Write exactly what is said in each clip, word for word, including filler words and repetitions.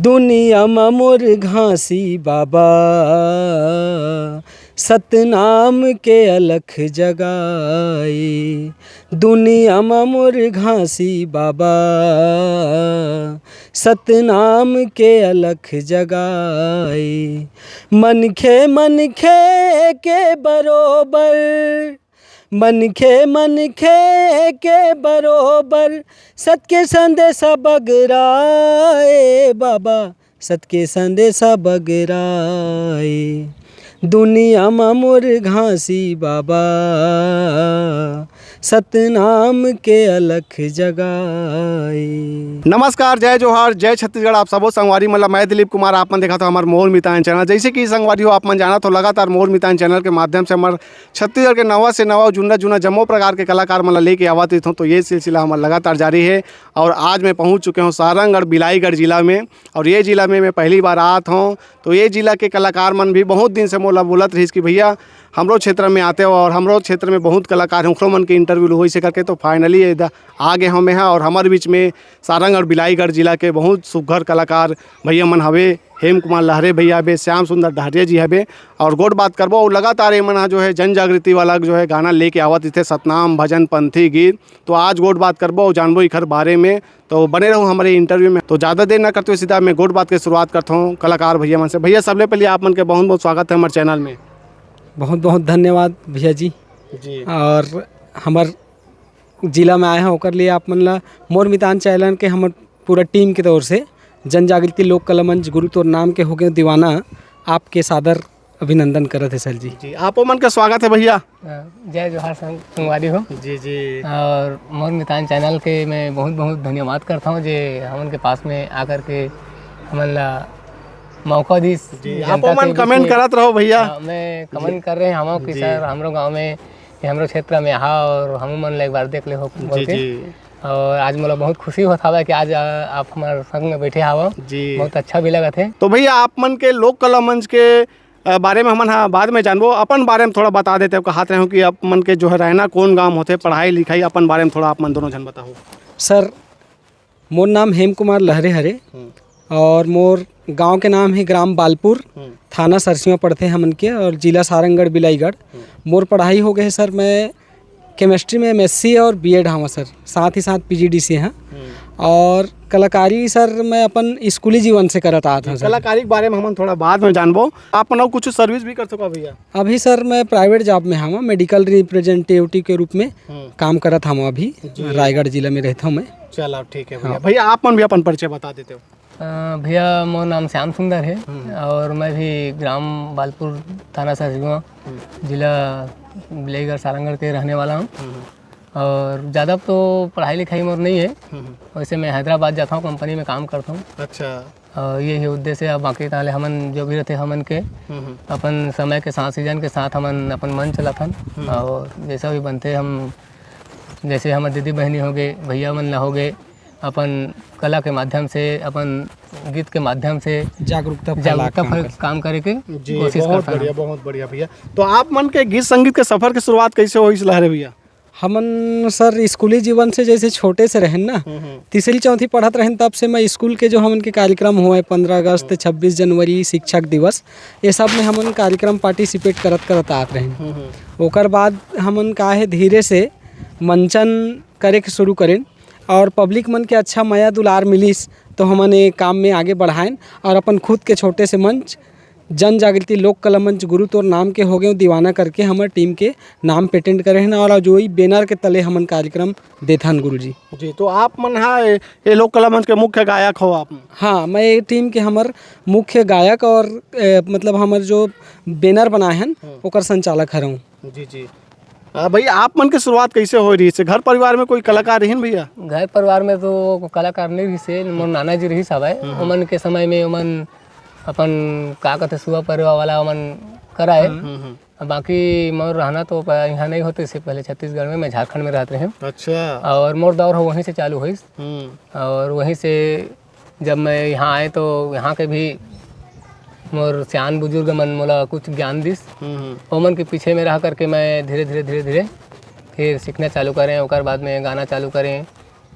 दुनिया म मोर घासी बाबा, सतनाम के अलख जगाए। दुनिया म मोर घासी बाबा, सतनाम के अलख जगाए। मनखे मनखे के बरोबर, मनखे मनखे के बरोबर, सत के संदेश बगराए बाबा, सत के संदेश बगराए। दुनिया म मोर घासी बाबा, सतनाम के अलख जगाए। नमस्कार, जय जोहार, जय छत्तीसगढ़। आप सबो संगवारी मन ला मैं दिलीप कुमार, आप मन देखत हो हमर मोर मितान चैनल। जैसे कि संगवारी हो, आप मन जानत हो, लगातार मोर मितान चैनल के माध्यम से हमर छत्तीसगढ़ के नवा से नवा, जुन्ना जुन्ना जम्मो प्रकार के कलाकार मन ला लेके आवत रहिथों। तो ये सिलसिला हमर लगातार जारी है और आज मैं पहुंच चुके हूँ सारंगढ़ बिलाईगढ़ जिला में। और ये जिला में मैं पहली बार आत हूँ, तो ये जिला के कलाकार मन भी बहुत दिन से मोला बोलत रहिस कि भैया, हमरो क्षेत्र में आते हो और हमरो क्षेत्र में बहुत कलाकार हैं, ओखरो मन के इंटरव्यू लो, इसे करके। तो फाइनली ये द- आ गए हमें यहाँ और हमारे बीच में सारंग और बिलाईगढ़ जिला के बहुत सुघर कलाकार भैया मन हवे। हेम कुमार लहरे भैया हवे, श्याम सुंदर डहरिया जी हवे और गोठ बात करबो। और लगातार ये मन ह जो है जन जागृति वाला जो है गाना लेके आवत इथे, सतनाम भजन पंथी गीत। तो आज गोठ बात करबो और जानबो इखर बारे में। तो बने रहो हमारे इंटरव्यू में। तो ज़्यादा देर ना करते हुए सीधा मैं गोठ बात के शुरुआत करता हूँ कलाकार भैया मन से। भैया, सबले पहले आप मन के बहुत बहुत स्वागत है हमारे चैनल में। बहुत बहुत धन्यवाद भैया जी। जी। और हमर जिला में आए हैं, ओकर लिए आप मन ला मोर मितान चैनल के हमर पूरा टीम के तौर से जन जागृति लोक कला मंच गुरु तोर नाम के हो गए दीवाना, आपके सादर अभिनंदन करत है सर जी। जी, आपो मन के स्वागत है भैया। अ, जय जोहार संग-, संगवारी हो। जी, जी। और मोर मितान चैनल के मैं बहुत बहुत धन्यवाद करता हूँ जे हमन के पास में आकर के हमन ला मौका दिस जी, जनता आपो के मन बीच कमेंट में। करत रहो भैया। हाँ, मैं कमेंट जी। कर रहे हैं हम कि जी। सर, हमरो गांव में, ये हमरो क्षेत्र में आहा और हमू मन ला एक बार देख ले हो बोल जी, के। जी। और आज मोला बहुत खुशी होत हवय कि आज, अ, आप हमारे संग में बैठे हवो। जी। बहुत अच्छा भी लगत है। तो भैया, आप मन के लोक कला मंच के, अ, बारे में हमन हा बाद में जानबो, अपन बारे में थोड़ा बता देते हो, कहत रहे हो कि आप मन के जो है रहना कौन गांव होथे, पढ़ाई लिखाई, अपन बारे में थोड़ा आप मन दोनों झन बताओ। सर, मोर नाम हेम कुमार लहरे हरे हम्म। और मोर गांव के नाम है ग्राम बालपुर, हम्म। थाना सरसीवा पड़थे हमन के और जिला सारंगढ़ बिलाईगढ़। हम्म। मोर पढ़ाई हो गए है सर, मैं केमिस्ट्री में एमएससी और बीएड हवा सर, साथ ही साथ पीजीडीसी हाँ। हम्म। और कलाकारी सर मैं अपन स्कूली जीवन से करत आत हूँ सर। कलाकारी के बारे में हमन थोड़ा बाद में जानबो। आप मन कुछ सर्विस भी कर सको भैया? अभी सर मैं प्राइवेट जॉब में हवा, मेडिकल रिप्रेजेंटेटिव के रूप में हम्म। काम करत हवा अभी। जी। रायगढ़ जिला में रहता हूँ मैं। चलो ठीक है भैया। हाँ। भैया, आप मन भी अपन परिचय बता देते हो। अ, भैया, मोर नाम श्याम सुंदर है हम्म। और मैं भी ग्राम बालपुर, थाना सरसीवा, हम्म। जिला बिलाईगढ़ सारंगढ़ के रहने वाला हूँ। हम्म। और ज़्यादा तो पढ़ाई लिखाई मोर नहीं है, हम्म। वैसे मैं हैदराबाद जाता हूँ, कंपनी में काम करता हूँ। अच्छा। और ये ही उद्देश्य है, बाकी ताले हमन जो भी रहते हमन के हम्म, हम्म। अपन समय के साथ, सीजन के साथ हमन अपन मन चलाथन हम्म। और जैसा भी बनते हम, जैसे हमर दीदी बहनी हो गए, भैया मन ला हो गए, अपन कला के माध्यम से, अपन गीत के माध्यम से जागरूकता फैला जागरूकता काम फैल-, कर काम करे के जी, कोशिश बहुत करथन। बढ़िया, बहुत बढ़िया भैया। तो आप मन के गीत संगीत के सफर के शुरुआत कैसे होइस लहरे भैया? हमन सर स्कूली जीवन से जैसे छोटे से रहन ना, हम्म, हम्म। तीसरी चौथी पढ़त रहन तब से मैं स्कूल के जो हमन के कार्यक्रम हुए, पन्द्रह अगस्त, हम्म। छब्बीस जनवरी, शिक्षक दिवस, ये सब में हमन कार्यक्रम पार्टिसिपेट करत करत आत रहन। हम्म, हम्म। ओकर बाद हमन का है धीरे से मंचन करे के शुरू करेन और पब्लिक मन के अच्छा मया दुलार मिलिस तो हमन ये काम में आगे बढ़ाएन और अपन खुद के छोटे से मंच जन जागृति लोक कला मंच गुरु तोर नाम के हो गए दीवाना करके हमर टीम के नाम पेटेंट करे हन और जो ई बैनर के तले हमन कार्यक्रम देथन गुरुजी। जी, तो आप मन हा ये, ये लोक कला मंच के मुख्य गायक हो आप? हाँ, मैं ये टीम के हमर मुख्य गायक और, ए, मतलब हमर जो बैनर बनाए हन, हम्म। ओकर संचालक हरऊँ। जी, जी। आ, भैया, आप मन के शुरुआत कैसे हो रही है? घर परिवार में कोई कलाकार रहिन भैया? घर परिवार में तो कलाकार नहीं रहिस हे, मोर नाना जी रहिस हवय। हम्म। ओमन के समय में ओमन अपन का कहते सुआ परवा वाला ओमन कराए। हम्म, हम्म। बाकी मोर रहना तो प-, यहाँ नहीं होते, इससे पहले छत्तीसगढ़ में, मैं झारखंड में रहत रहे। अच्छा। और मोर दौर हो वहीं से चालू होइस। हम्म। और वहीं से जब मैं यहाँ आए तो यहाँ के भी मोर सियान बुजुर्ग मन मोला कुछ ज्ञान दिस। हम्म, हम्म। ओमन के पीछे में रह करके मैं धीरे, धीरे, धीरे, धीरे फिर सीखना चालू करें, ओकर बाद में गाना चालू करें।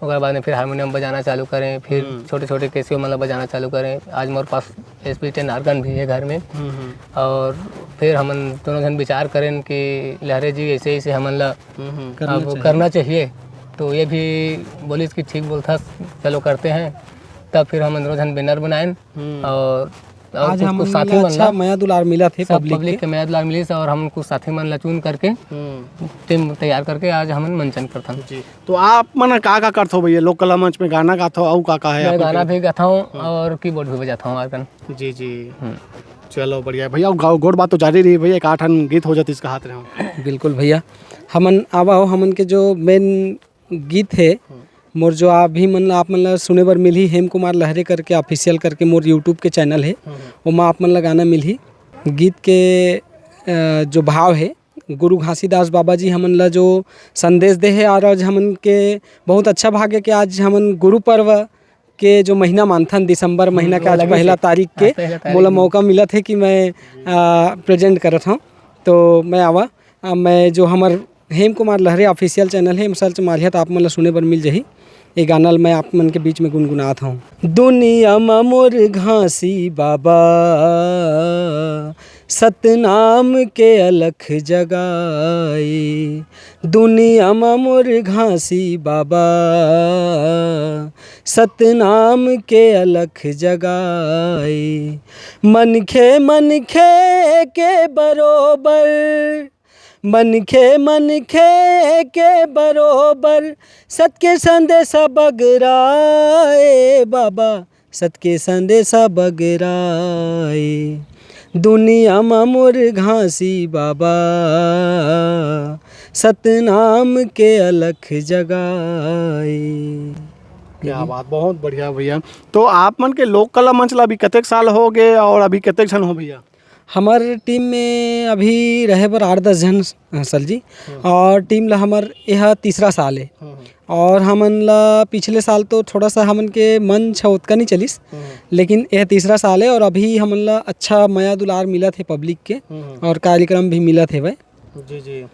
ओकर बाद में फिर हारमोनियम बजाना चालू करें, फिर हम्म। छोटे-छोटे कैसियो मन ला बजाना चालू करें। आज मोर पास एसपी टेन ऑर्गन भी है घर में। हम्म, हम्म। और फिर हमन दोनों झन विचार करें कि लहरे जी ऐसे, ऐसे हमन ला हम्म, हम्म। करना अब चाहिए। करना चाहिए। तो ये भी बोलिस कि ठीक बोलथस, चलो करते हैं। तब फिर हमन दोनों झन बैनर बनाएन हम्म। और, और आज कुछ, हमन कुछ साथी ला मन अच्छा ला मया दुलार मिलत हे सब पब्लिक पब्लिक के। के मया दुलार मिलिस और हमन कुछ साथी मन ला चुन करके हम्म। टीम तैयार करके आज हमन मंचन करथन। जी। तो आप मन का, का करथो भैया? लोक कला मंच में गाना गाथो, अउ का, का है मैं आपके गाना भी गाता हूँ हम्म। और कीबोर्ड भी बजाता हूँ ऑर्गन। जी, जी। हम्म। चलो बढ़िया भैया, गो-, गोठ बात तो जारी रही भैया, एक आठ ठन गीत हो जातिस कहात रहे हो। बिल्कुल भैया, हमन आवा हो, हमन के जो मेन गीत हे, हम्म। मोर जो अभी मन ला, आप मन ला सुने बर मिलही, हेम कुमार लहरे करके ऑफिशियल करके मोर YouTube के चैनल हे, हम्म। ओमा आप मन ला गाना मिलही। गीत के, अ, जो भाव हे, गुरु घासीदास बाबा जी हमन ला जो संदेश दे हे, और आज हमन के बहुत अच्छा भाग्य के आज हमन गुरु पर्व के जो महीना मानथन, दिसंबर महीना हम्म, के वो आज लगे पहला से। तारीख के आज पहला तारीख मोला में। मौका मिलत हे कि मैं, आ, प्रेजेंट करत हूँ। तो मैं आवा, आ, मैं जो हमर हेम कुमार लहरे ऑफिशियल चैनल हे, एम सर्च मारिहा त आप मन ला सुने बर मिल जही। ये गाना ल मैं आप मन के बीच में गुनगुनात हूँ। दुनिया म मोर घासी बाबा, सतनाम के अलख जगाए। दुनिया म मोर घासी बाबा, सतनाम के अलख जगाए। मनखे मनखे के बरोबर, मनखे मनखे के बरोबर, सत के संदेश बगराए बाबा, सत के संदेश बगराए। दुनिया म मोर घासी बाबा, सतनाम के अलख जगाए। क्या बात, बहुत बढ़िया भैया। तो आप मन के लोक कला मंच ला अभी कतेक साल हो गए और अभी कतेक झन हो भैया? हमर टीम में अभी रहे बर आठ दस झन, अ, सर जी, हम्म। और टीम ला हमर यह तीसरा साल है। हम्म, हम्म। और हमन ला पिछले साल तो थोड़ा सा हमन के मंच ह ओतका नहीं चलिस, हम्म। लेकिन यह तीसरा साल है और अभी हमन ला अच्छा मया दुलार मिलत है पब्लिक के, हम्म। और कार्यक्रम भी मिलत है भाई। जी, जी।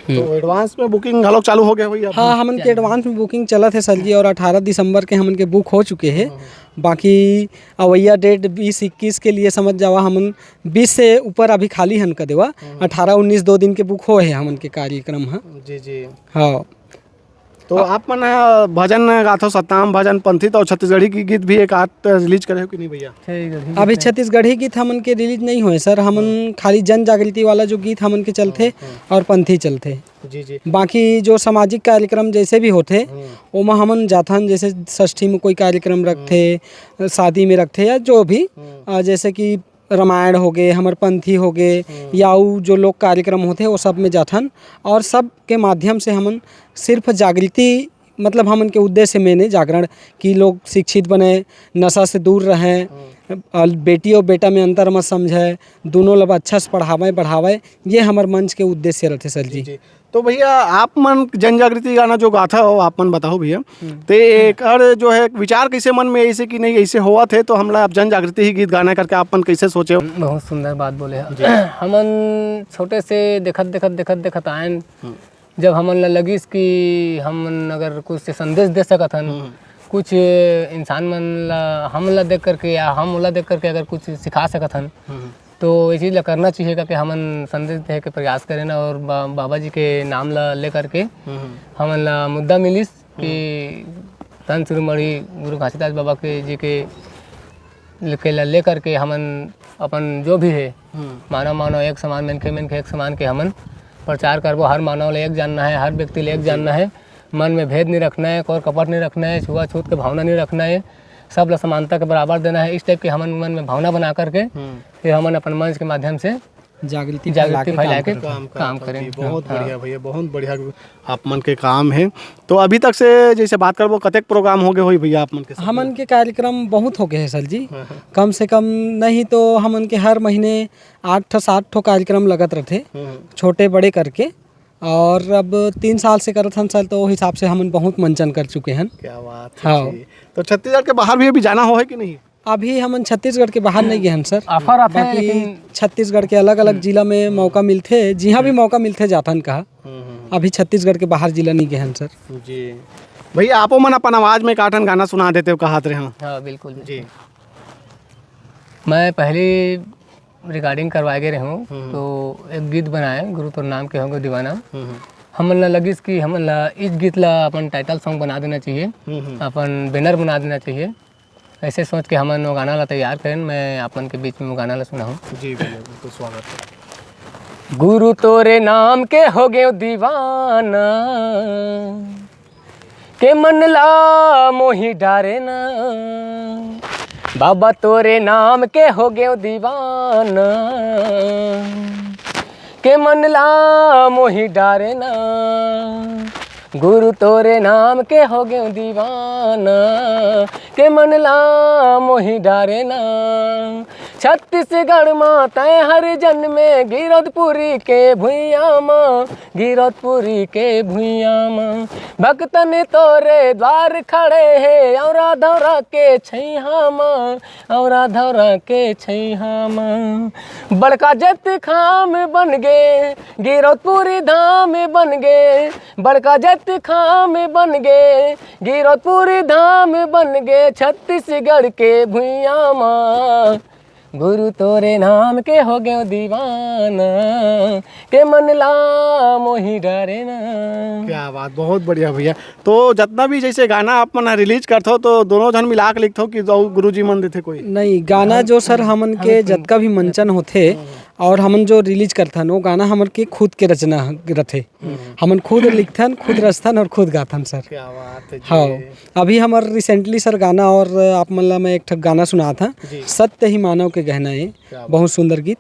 हम्म। तो एडवांस में बुकिंग घलोक चालू हो गया भैया? हाँ, हमन के एडवांस में बुकिंग चलत है सर जी, और अठारह दिसंबर के हमन के बुक हो चुके हैं। हम्म। बाकी अवैया डेट बीस इक्कीस के लिए समझ जावा, हमन बीस से ऊपर अभी खाली हन का देवा, हम्म। अठारह उन्नीस दो दिन के बुक हो है हमन के कार्यक्रम ह। जी, जी। हाँ। तो आप मन ह भजन गाथो, सतनाम भजन, पंथी, तो छत्तीसगढ़ी की गीत भी एक आध रिलीज करे हो कि नहीं भैया? छत्तीसगढ़ी अभी गीत नहीं। छत्तीसगढ़ी गीत हमन के रिलीज नहीं होए सर, हमन हम्म। खाली जन जागृति वाला जो गीत हमन के चलथे हम्म, हम्म। और पंथी चलथे। जी, जी। बाकी जो सामाजिक कार्यक्रम जैसे भी होथे, हम्म। ओमा हमन जाथन, जैसे षष्ठी में कोई कार्यक्रम रखथे, हम्म। शादी में रखथे या जो भी, हम्म। अ, जैसे कि रामायण हो गए, हमर पंथी हो गए, हम्म। या अउ जो लोक कार्यक्रम होथे, वो सब में जाथन और सब के माध्यम से हमन सिर्फ जागृति, मतलब हमन के उद्देश्य में ने जागरण, कि लोग शिक्षित बने, नशा से दूर रहें, हम्म। और बेटी और बेटा में अंतर मत समझे, दोनों ला अच्छा से पढ़ावे, बढ़ावे, ये हमर मंच के उद्देश्य रहथे सर जी, जी। जी। तो भैया, आप मन जन जागृति गाना जो गाथा हो, आप मन बताओ भैया, हम्म। ते एकर जो है विचार कैसे मन में ऐसे कि नहीं ऐसे होवत है, तो हमला आप जन जागृति ही गीत गाना करके आप मन कैसे सोचे हो? बहुत सुंदर बात बोले ह। जी। हमन छोटे से देखत, देखत, देखत, देखत आयन, हम्म। जब हमन ला लगिस कि हमन अगर कुछ संदेश दे सकत हन, हम्म। कुछ इंसान मन ला, हमन ला देख करके या हम ओला देख करके अगर कुछ सिखा सकत हन, हम्म। तो ये चीज़ ला करना चाहिए करके हमन संदेश दे के प्रयास करेन और बा-, बाबा जी के नाम ला ले करके हम्म। हमन ला मुद्दा मिलिस कि धन शिरोमणि गुरु घासीदास बाबा के जी के, के ला ले करके हमन अपन जो भी है, हम्म। मानव, मानव एक समान, मनखे, मनखे एक समान के हमन प्रचार करबो। हर मानव ला एक जानना है, हर व्यक्ति ला एक जानना है, मन में भेद नहीं रखना है, कोर कपट नहीं रखना है, छुआछूत के भावना नहीं रखना है, सब ला समानता के बराबर देना है। इस टाइप के हमन मन में भावना बना करके हम्म। फिर हमन अपन मंच के माध्यम से जागृति जागृति फैला के फैला के काम करत काम हन। करें। जी, बहुत हाँ। बढ़िया भैया, बहुत बढ़िया आप मन के काम है। तो अभी तक से जैसे बात करबो, कतेक प्रोग्राम हो गए होई भैया आप मन के साथ? हमन के कार्यक्रम बहुत हो गए हैं सर जी। हाँ, हाँ। कम से कम नहीं तो हमन के हर महीने आठ ठो, सात ठो कार्यक्रम लगत रहथे, हम्म, हम्म। छोटे बड़े करके। और अब तीन साल से करत हन सर, तो वो हिसाब से हमन बहुत मंचन कर चुके हन। क्या बात है हाँ। जी। तो छत्तीसगढ़ के बाहर भी अभी जाना हो है कि नहीं? अभी हमन छत्तीसगढ़ के बाहर नहीं गए हन सर। ऑफर आथे, बाकी लेकिन छत्तीसगढ़ के अलग-अलग हम्म। जिला में हम्म। मौका मिलथे, जिहाँ भी हम्म। मौका मिलथे जाथन कहा। हम्म, हम्म, हम्म। अभी छत्तीसगढ़ के बाहर जिला नहीं गए हन सर। जी। भैया, आपो मन अपन आवाज में काठन गाना सुना देते हो, कहत रहे हो। हाँ, बिल्कुल, बिल्कुल। जी। मैं पहली रिकॉर्डिंग करवाए गए रहे हूँ, हम्म। तो एक गीत बनाए, गुरु तोर नाम के होगे दीवाना। हम्म। हमन ला लगिस कि हमन ला इस गीत ला अपन टाइटल सॉन्ग बना देना चाहिए, हम्म, हम्म। अपन बैनर बना देना चाहिए। ऐसे सोच के हमन वो गाना ला तैयार करेन। मैं आप मन के बीच में वो गाना ला सुनाहूँ। जी भैया, बिल्कुल स्वागत है। गुरु तोरे नाम के हो गयो दीवाना, के मन ला मोही डारे ना। बाबा तोरे नाम के हो गयो दीवाना, के मन ला मोही डारे ना। गुरु तोरे नाम के हो गयो दीवाना, के मन ला मोही डारे ना। छत्तीसगढ़ मा तैं हर जन्मे गिरौदपुरी के भुइयां मा, गिरौदपुरी के भुइयां मा। भक्तन तोरे द्वार खड़े हे, औरा धौरा के छैहा मा, औरा धौरा के छैहा मा। बड़का जैतखाम बन गे, गिरौदपुरी धाम बन गे, बड़का जैतखाम बन गे, गिरौदपुरी धाम बन गे, छत्तीसगढ़ के भुइयां मा। गुरु तोरे नाम के हो गयो दीवाना, के मन ला मोही डारे ना। क्या बात, बहुत बढ़िया भैया। तो जितना भी जैसे गाना आप मन रिलीज करथो, तो दोनों झन मिला के लिखथो कि दो गुरुजी मन देथे कोई? नहीं, गाना जो सर हमन के जतका भी मंचन होथे और हमन जो रिलीज करथन, वो गाना हमन के खुद के रचना रथे। हम्म। हमन खुद लिखथन, खुद रचथन और खुद गाथन सर। क्या बात है जी। हाँ, अभी हमर रिसेंटली सर गाना और आप मन ला मैं एक ठक गाना सुनात हँव, जी। सत्य ही मानव के गहना ए, क्या बात। बहुत सुंदर गीत।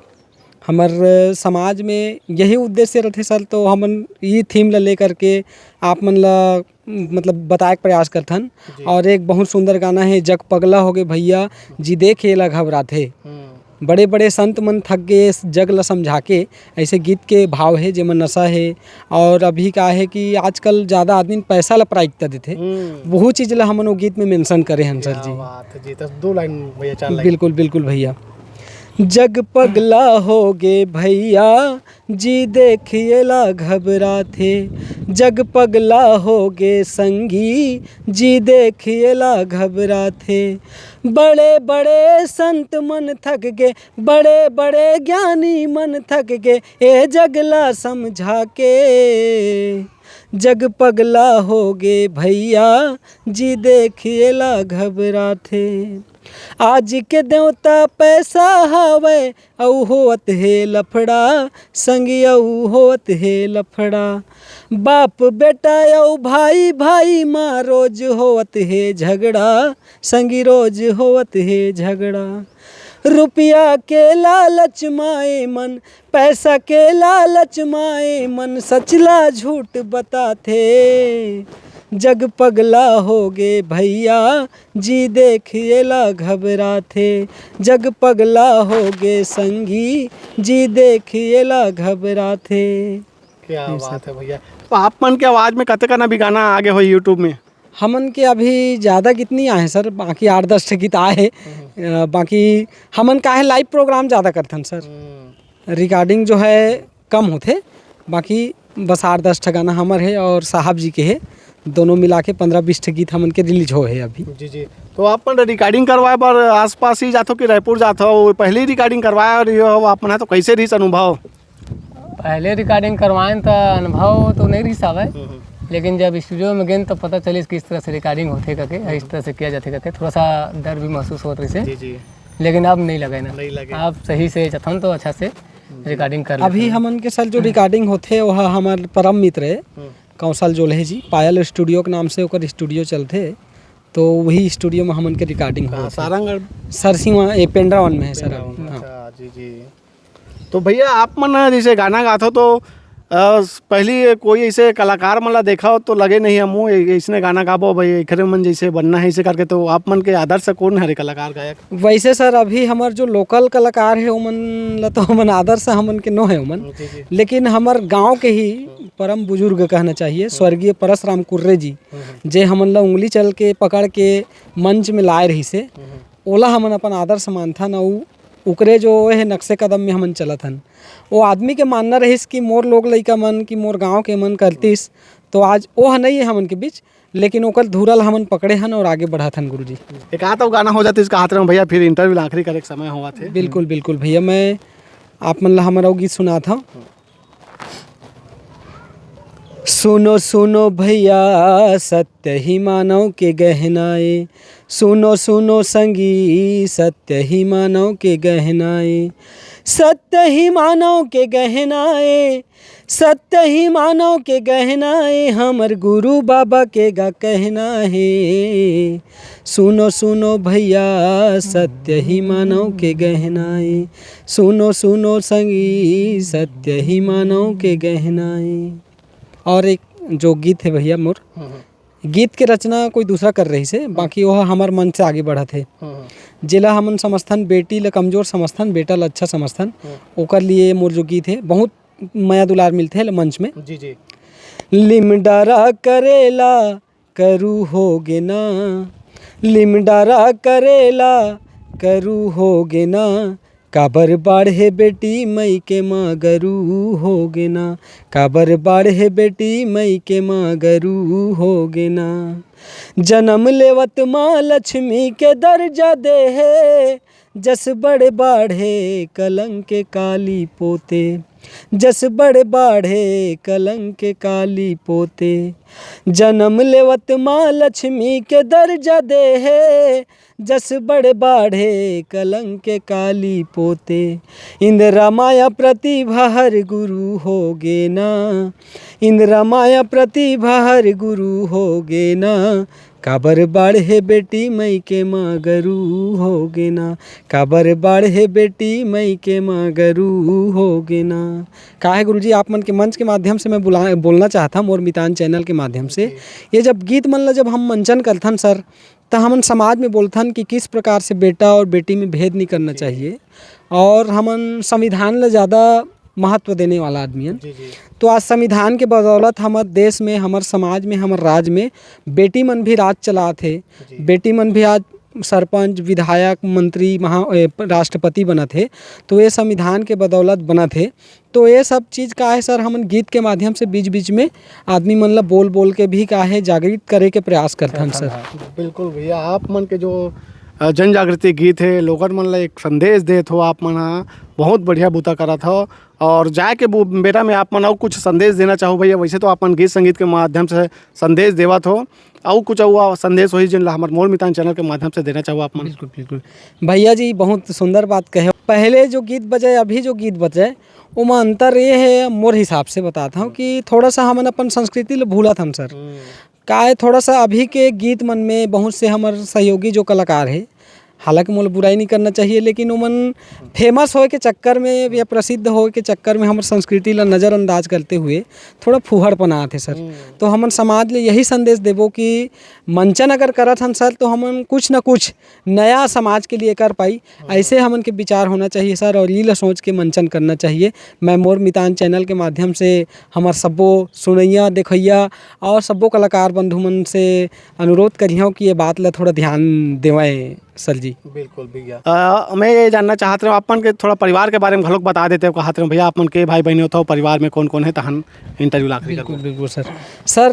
हमर समाज में यही उद्देश्य रथे सर, तो हमन ये थीम ला लेकर के आप मन ला, मतलब, बताए के प्रयास करथन। जी। और एक बहुत सुंदर गाना है, जग पगला होगे भैया, जी देख एला घबराथे। हम्म। बड़े-बड़े संत मन थक गे जग ल समझा के, ऐसे गीत के भाव हे जेमा नशा हे। और अभी का हे कि आजकल ज़्यादा आदमी पैसा ल प्रायिकता देथे, हम्म। वहू चीज़ ल हमन वो गीत में मेंशन करे हन सर जी। क्या बात है जी, तो दो लाइन भैया, चार लाइन। बिल्कुल, बिल्कुल भैया। जग पगला होगे भैया, जी देख एला घबराथे। जग पगला होगे संगी, जी देख एला घबराथे। बड़े-बड़े संत मन थक गे, बड़े-बड़े ज्ञानी मन थक गे, ए जग ला समझा के। जग पगला होगे भैया, जी देख एला घबराथे। आज के देवता पैसा हवय, अउ होवत हे लफड़ा, संगी अउ होवत हे लफड़ा। बाप बेटा अउ भाई भाई मा रोज होवत हे झगड़ा, संगी रोज होवत हे झगड़ा। रुपया के लालच मा ए मन, पैसा के लालच मा ए मन, सच ला झूठ बताथे। जग पगला होगे भैया, जी देख एला घबराथे। जग पगला होगे संगी, जी देख एला घबराथे। क्या जी सर। बात है भैया। तो आप मन के आवाज में कते कना भी गाना आगे हो YouTube में? हमन के अभी ज़्यादा गीत नहीं आए हैं सर, बाकी आठ दस ठे गीत आए हैं। हम्म। अ, बाकी हमन का है लाइव प्रोग्राम ज़्यादा करथन सर। हम्म। रिकॉर्डिंग जो है कम होथे, बाकी बस आठ दस ठे गाना हमर हे और साहब जी के हे, दोनों मिला के पन्द्रह बीस ठे गीत हमन के रिलीज हो हे अभी। जी, जी। तो आप मन रिकॉर्डिंग करवाए बर आसपास ही जाथो कि रायपुर जाथो? पहले ही रिकॉर्डिंग करवाए और ये हो आप मन ह, तो कैसे रहिस अनुभव? पहले रिकॉर्डिंग करवाएन त अनुभव तो नहीं रहिस हवय, हम्म, हम्म। लेकिन जब स्टूडियो में गेन तो पता चलिस किस तरह से रिकॉर्डिंग होथे करके, हम्म। इस तरह से किया जाथे करके, थोड़ा सा डर भी महसूस होत रहिस हे। जी, जी। लेकिन अब नहीं लगे ना। नहीं लगे। अब सही से जथन तो अच्छा से जी। रिकॉर्डिंग कर अभी लेथन। हमन के सर जो रिकॉर्डिंग होथे, वह हमर परम मित्र हे, हम्म। कौशल जोल्हे जी, पायल स्टूडियो के नाम से ओकर स्टूडियो चलथे, तो वही स्टूडियो में हमन के रिकॉर्डिंग हाँ, होथे। सारंगढ़। सरसीवा, ए, पेंड्रावन में है सर पेंड्रावन, अभी। हाँ। अच्छा, जी, जी। तो भैया, आप मन ह जैसे गाना गाथो तो, अ, पहली कोई ऐसे कलाकार मन ला देखा हो तो लगे नहीं हमू ए-, ऐसने गाना गाबो भाई, एकरे मन जैसे बनना है, ऐसे करके, तो आप मन के आदर्श कौन हरे कलाकार गायक? वैसे सर, अभी हमर जो लोकल कलाकार है ओमन ला तो हमन आदर्श हमन के नो है ओमन, जी, जी। लेकिन हमर गांव के ही परम बुजुर्ग कहना चाहिए, हम्म। स्वर्गीय परसराम कुर्रे जी, हम्म, हम्म। जे हमन ला उंगली चल के पकड़ के मंच में लाए रहिस हे, हम्म, हम्म। ओला हमन अपन आदर्श मानथन, अउ ओकरे जो ओहे नक्शे कदम में हमन चलत हन। ओ आदमी के मानना रहिस कि मोर लोग लइका मन, कि मोर गांव के मन करतिस, तो आज ओह नइ हे हमन के बीच, लेकिन ओकर धुरा ल हमन पकड़े हन और आगे बढ़त हन गुरुजी। एक आध अउ गाना हो जातिस कहात रहेंव भैया, फिर interview ला आखिरी करे के समय होवत हे। बिल्कुल, बिल्कुल भैया, मैं आप मन ला हमर अउ गीत सुनात हंव। सुनो सुनो भैया, सत्य ही मानव के गहना ए। सुनो सुनो संगी, सत्य ही मानव के गहना ए। सत्य ही मानव के गहना ए। सत्य ही मानव के गहना ए, हमर गुरु बाबा के गा कहना हे। सुनो सुनो भैया, सत्य ही मानव के गहना ए। सुनो सुनो संगी, सत्य ही मानव के गहना ए। और एक जो गीत हे भैया मोर, हम्म, हम्म। गीत के रचना कोई दूसरा कर रहिस हे, बाकी ओह हमर मन से आगे बढ़त हे। हम्म, हम्म। जेला हमन समझथन, बेटी ल कमजोर समझथन, बेटा ल अच्छा समझथन, हम्म। ओकर लिए मोर जो गीत हे, बहुत मया दुलार मिलथे एला मंच में। जी, जी। लिम डारा करेला करू हो गे ना, लिम डारा करेला करू हो गे ना, काबर बाढ़े बेटी मई के माँ गरू हो गे ना, काबर बाढ़े बेटी मई के माँ गरू हो गे ना। जनम लेवत माँ लक्ष्मी के दर्जा दे हे, जस बड़ बाढ़े कलंक काली पोते, जस बड़ बाढ़े कलंक काली पोते। जनम लेवत माँ लक्ष्मी के दर्जा दे हे, जस बड़ बाढ़े कलंक काली पोते। इंद्रा माया प्रतिभा हर गुरु हो गे ना, इंद्रा माया प्रतिभा हर गुरु हो गे ना, काबर बाढ़े बेटी मई के माँ गरू हो गे ना, काबर बाढ़े बेटी मई के माँ गरू हो गे ना। का हे गुरुजी, आप मन के मंच के माध्यम से मैं बुला-, बोलना चाहत हंव मोर मितान चैनल के माध्यम से। जी। ये जब गीत मन ला जब हम मंचन करथन सर, त हमन समाज में बोलथन कि किस प्रकार से बेटा और बेटी में भेद नहीं करना जी। चाहिए, और हमन संविधान ला ज़्यादा महत्व देने वाला आदमी हन। जी, जी। तो आज संविधान के बदौलत हमर देश में, हमर समाज में, हमर राज में बेटी मन भी राज चलात हे। जी। बेटी मन भी आज सरपंच, विधायक, मंत्री, महा-, ए, राष्ट्रपति बनत हे, तो ये संविधान के बदौलत बनत हे। तो ये सब चीज़ का हे सर, हमन गीत के माध्यम से बीच-बीच में आदमी मन ला बोल-बोल के भी का हे जागृत करे के प्रयास करथन सर। बिल्कुल भैया, आप मन के जो, अ, जन जागृति गीत हे, लोगन मन ला एक संदेश देत हो आप मन ह, बहुत बढ़िया बूता करत हो। और जाए के बो-, बेरा में आप मन अउ कुछ संदेश देना चाहो भैया? वैसे तो आप मन गीत संगीत के माध्यम से संदेश देवत हो, अउ कुछ अउ संदेश होही जेन ला हमर मोर मितान चैनल के माध्यम से देना चाहो आप मन? बिल्कुल, बिल्कुल। भैया जी, बहुत सुंदर बात कहे। पहले जो गीत बजे, अभी जो गीत बजे, ओमा अंतर ये हे, मोर हिसाब से बतात हंव कि थोड़ा सा हमन अपन संस्कृति ल भूलत हन सर। हम्म। का हे, थोड़ा सा अभी के गीत मन में बहुत से हमर सहयोगी जो कलाकार हे, हालांकि मोला बुराई नहीं करना चाहिए, लेकिन ओमन famous होए के चक्कर में या प्रसिद्ध होए के चक्कर में हमर संस्कृति ला नज़रअंदाज करते हुए थोड़ा फूहड़पना आथे सर। हम्म। तो हमन समाज ले यही संदेश देबो कि मंचन अगर करत हन सर, तो हमन कुछ न कुछ नया समाज के लिए कर पाई, हाँ। ऐसे हमन के विचार होना चाहिए सर, और ये ला सोच के मंचन करना चाहिए। मैं मोर मितान चैनल के माध्यम से हमर सब्बो सुनैया, देखैया और सब्बो कलाकार बंधु मन से अनुरोध करिहौं कि ये बात ला थोड़ा ध्यान देवैं सर जी। बिल्कुल भैया। अ, मैं ये जानना चाहत रहेंव, आप मन के थोड़ा परिवार के बारे में घलोक बता देते, कहत रहेंव भैया, आप मन के भाई बहन होथव, परिवार में कौन कौन हे, तहन interview ला आखिरी बिल्कुल, करबो। बिल्कुल सर। सर,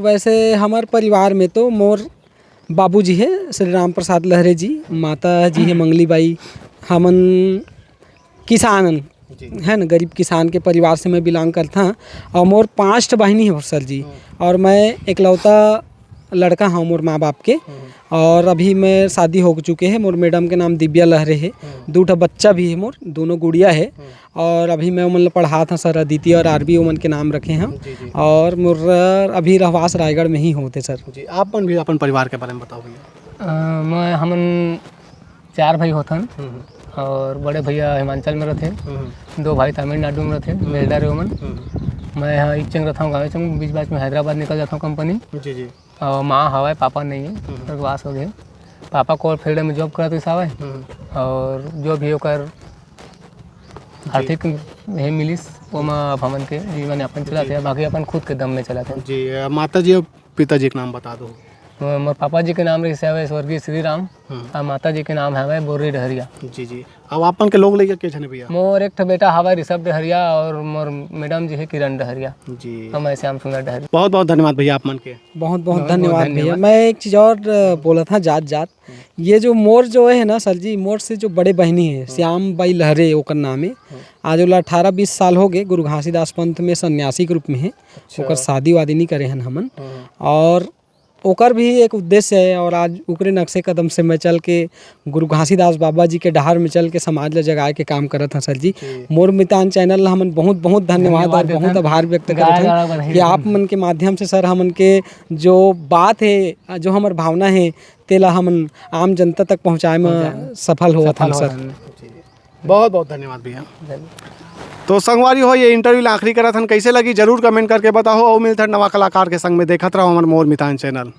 वैसे हमर परिवार में तो मोर बाबूजी हे श्री राम प्रसाद लहरे जी, माता जी हे मंगली बाई। हमन किसान हन, जी। है ना, गरीब किसान के परिवार से मैं belong करता हूँ। और मोर पाँच ठो बहिनी हे सर जी, हम्म। और मैं इकलौता लड़का हूँ मोर माँ बाप के। हम्म। और अभी मैं शादी हो चुके हे, मोर madam के नाम दिव्या लहरे हे, हम्म। दू ठो बच्चा भी हे मोर, दोनों गुड़िया हे। हम्म। और अभी मैं ओमन ला पढ़ात हंव सर, अदिति और आरबी ओमन के नाम रखे हंव। जी, जी। और मोर अभी रहवास रायगढ़ में ही होथे सर। जी, आप मन भी अपन परिवार के बारे में बताओ भैया। अ, मैं, हमन चार भाई होथन हम्म। और बड़े भैया हिमाचल में रथे, हम्म। दो भाई तमिलनाडु में रथे, हम्म। welder हे ओमन। हम्म। मैं यहाँ इच्चंग रथंव, गाँव इच्चंग, बीच-बाच में हैदराबाद निकल जाथंव company। जी, जी। और माँ हवय, पापा नहीं है, हम्म। स्वर्गवास हो गए। पापा coal field में job करत रिहिस हवय हम्म। और जो भी ओकर जी। आर्थिक हे मिलिस, ओमा अब हमन के जीवन यापन जी। चलत हे, बाकी अपन खुद के दम में चलत हे। जी, अ, माता जी और पिताजी के नाम बता दो। मोर पापा जी के नाम रहिस हवय स्वर्गीय श्री राम, हम्म। अउ माता जी के नाम हवय बोर्री डहरिया। जी, जी। अब आप मन के लोग लइका के झन हे भैया? मोर एक ठो बेटा हवय ऋषभ डहरिया, अउ मोर मैडम जी हे किरण डहरिया। जी। अउ मैं श्याम सुंदर डहरिया। बहुत बहुत धन्यवाद भैया आप मन के। बहुत बहुत बहुत बहुत धन्यवाद भैया। धन्यवाद। मैं एक चीज़ और, अ, बोलत हँव जात जात, ये जो मोर जो है ना सर जी, मोर से जो बड़े बहिनी हे, हम्म। श्याम बाई लहरे ओकर नाम हे। हम्म। आज ओला अठारह बीस साल हो गए, गुरु घासीदास पंथ में सन्यासी के रूप में हे। अच्छा। ओकर शादी वादी नहीं करे हन हमन। हम्म। अउ ओकर भी एक उद्देश्य हे, अउ आज ओकरे नक्शे कदम से मैं चल के गुरु घासीदास बाबा जी के डहर में चल के समाज ला जगाए के काम करत हँव सर जी। जी। मोर मितान चैनल ला हमन बहुत बहुत धन्यवाद धन्यवाद अउ बहुत देथन। आभार व्यक्त गाय करत हन गाड़ा बधाई कि देथन। आप मन के माध्यम से सर हमन के जो बात हे, जो हमर भावना हे, तेला हमन आम जनता तक पहुँचाए म पहुँचाए म सफल होवत सफल हन सर। होवत हन। जी, जी। बहुत बहुत धन्यवाद भैया। धन्यवाद। तो संगवारी हो, ये interview ला आखिरी करत हन, कैसे लगी जरूर comment करके बताओ, अउ मिलथन नवा कलाकार के संग में। देखत रहो हमर मोर मितान चैनल।